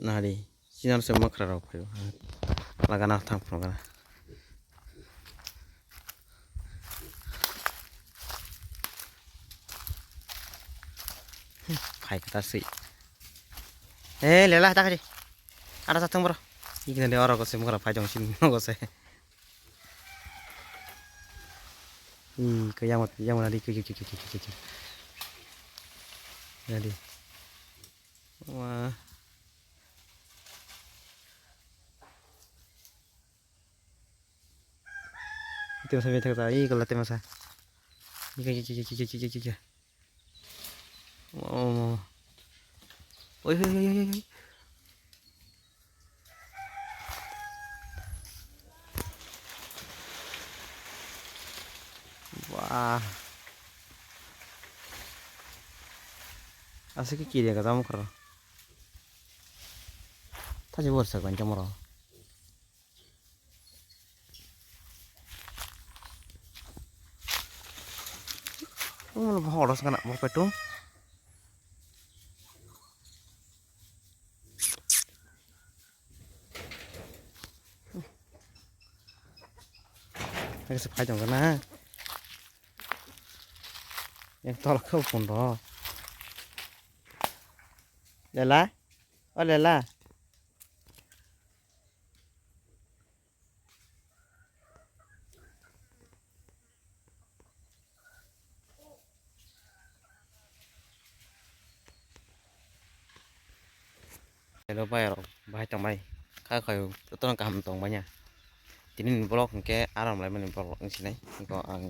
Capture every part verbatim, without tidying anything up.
Nari, sinar se makra rok phaio. Lagana thang phunukana. Phai kata swi. Eh, lela ta kari. Ada satung bro. Ikna de oro ko se makra phai jong sin no ko se. Ih, ke yang, yang mana di, ke, ke, ke. Jadi. Wah. Itu masa bete kata, ih, kalau itu masa. Ih, ke, ke, ke. Oh. Oi, oi, oi, oi, oi. Wah. Asik ki kiri ka tamu karo. Thaji borsa kan chamoro. Umul bohoro sgana bo petung. Nang se phai tong na. Yang tol khe upun ro. Lela? O lela. Hello bai rok, bahai tongbai. Kha khai jotono kaham tongbai ya. Tini ni vlog hwnkhe aram lai mani vlog wng sinai. Hwnkhe ang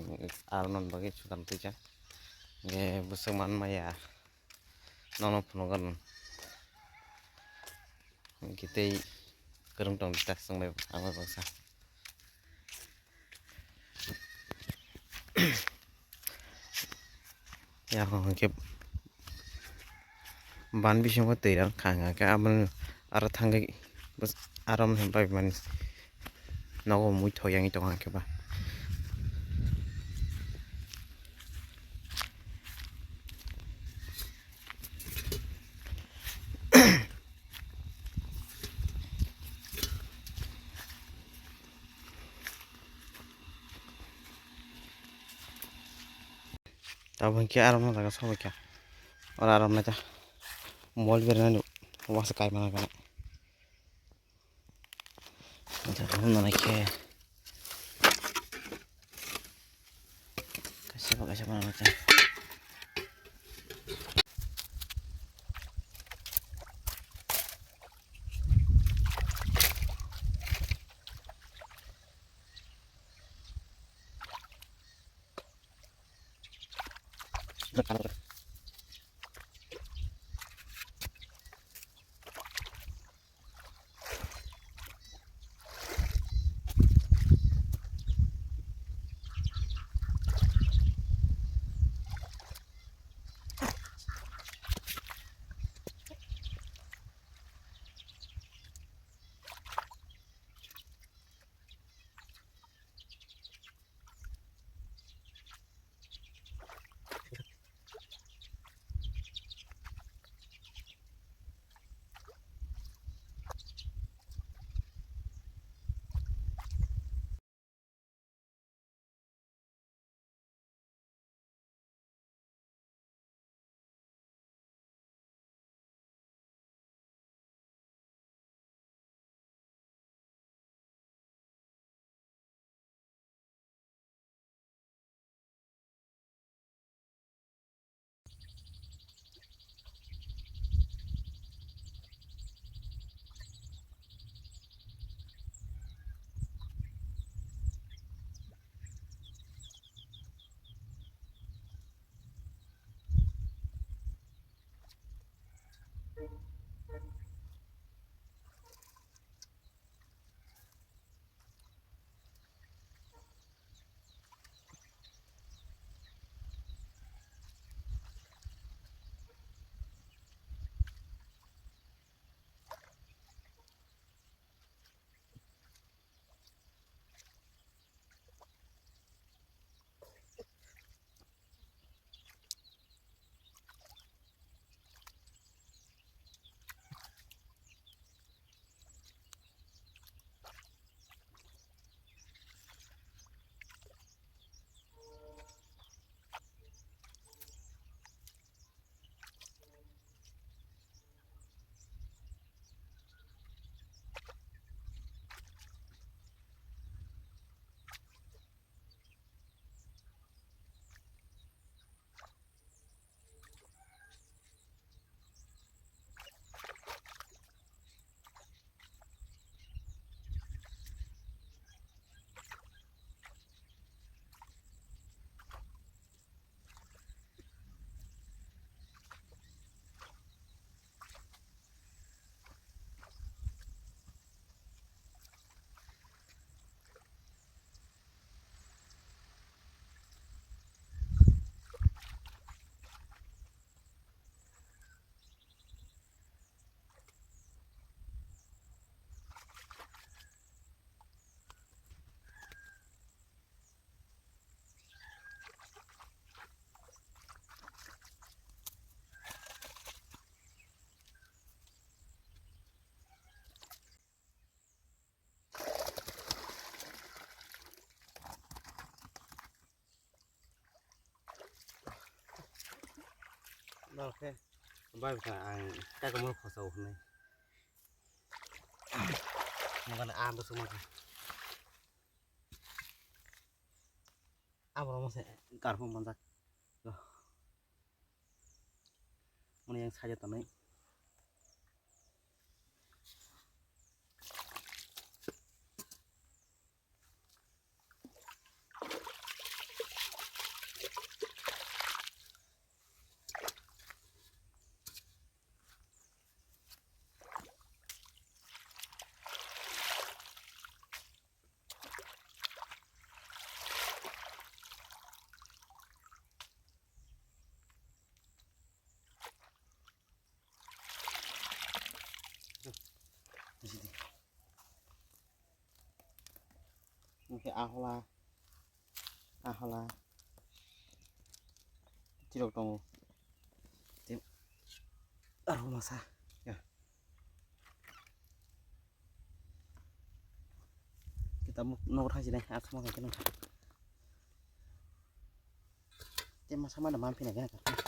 aram nani bagwi sudan twijak. Hwnkhe bwswk man maya. Nono phunukgo. Hwnkhe tei kwrwng tong tak chwng bai ang bai baksa. Yakho hwnkhe ban bisingo twi rang kha hwnkhe aboni aro thangwi bwswk aram bai mani. Nogo mui thok yangwi tongo hwnkhe ba. Tabuk hwnkhe aram no jaga sobai kha. Oro aram naita mol bernani wasa kai mana kana. Jaga no naikhe. Kaisa ba kaisa mana naita. Oke. Bai bwkha ang kaisa moro khosao hwnwi. Nokani ah bwswk ma kha. Aborok masa garphung manjak. Mani yang saja tonwi. Hwnkhe ahola, ahola, tirok tongo. Tei aro masa, ya. Kita mo-, nogo thang sinai, asma khe nang. Tei masa mana man phina khe nang.